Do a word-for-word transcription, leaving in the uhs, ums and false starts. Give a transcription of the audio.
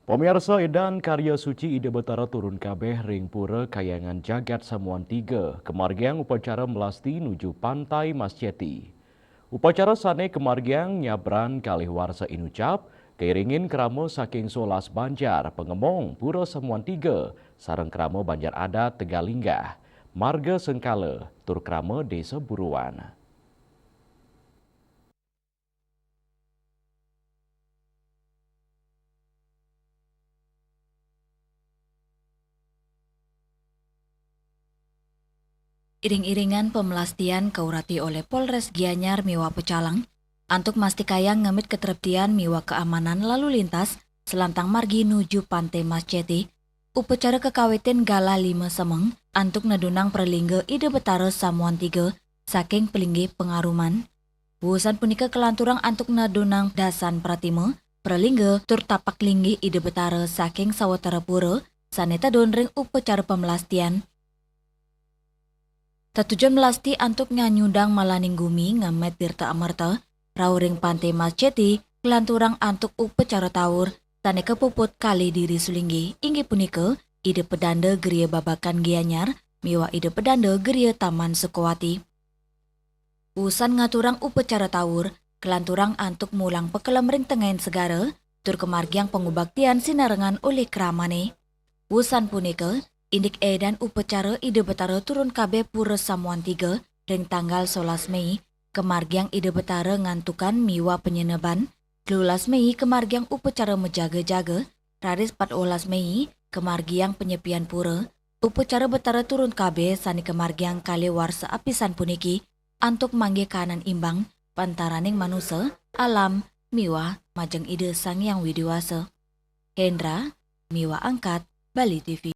Pamiarsa, edan karya suci Ida Betara turun kabeh ring Pura Kahyangan Jagat Samuan Tiga, kamargiang upacara melasti nuju Pantai Masceti. Upacara sane kamargiang nyabran kalih warsa inucap, kairingin krama saking solas banjar, pangemong Pura Samuan Tiga, sareng krama banjar adat Tegalinggah, marga Sengkala, tur krama Desa Buruan. Iring-iringan pamelastian kaurati olih Polres Gianyar miwah Pecalang antuk mastikayang ngemit katreptian miwah kaamanan lalu lintas salantang margi nuju Pantai Masceti. Upacara kakawitin galah lima semeng antuk nedunang pralingga Ida Betara Samuan Tiga saking palinggih pangaruman. Wusan punika kalanturang antuk nedunang dasan pratima, pralingga, tur tapak linggih Ida Betara saking sawatara pura sane tedun ring upacara pamelastian. Tetujon melasti antuk nganyudang malaning gumi ngemit tirta amerta, rauh ring Pantai Masceti, kalanturang antuk upacara tawur sane kapuput kalih diri sulinggih, inggih punika Ida Pedanda Griya Babakan Gianyar miwah Ida Pedanda Griya Taman Sukawati. Wusan ngaturang upacara tawur, kalanturang antuk mulang pakelem ring tengahing segara, tur kamargiang pangubaktian sinarengan olih kramane. Wusan punika, indik edan upacara Ida Betara turun kabeh Pura Samuan Tiga ring tanggal solas Mei, kamargiang Ida Betara ngantukan miwah panyeneban, telulas Mei kamargiang upacara majaga-jaga, raris pat olas Mei kamargiang panyepian pura. Upacara Betara turun kabeh sane kamargiang kalih warsa apisan puniki antuk manggih kahanan imbang pantaraning manusa, alam, miwah majeng Ida Sang Hyang Widi Wasa. Hendra, miwah Angkat, Bali T V.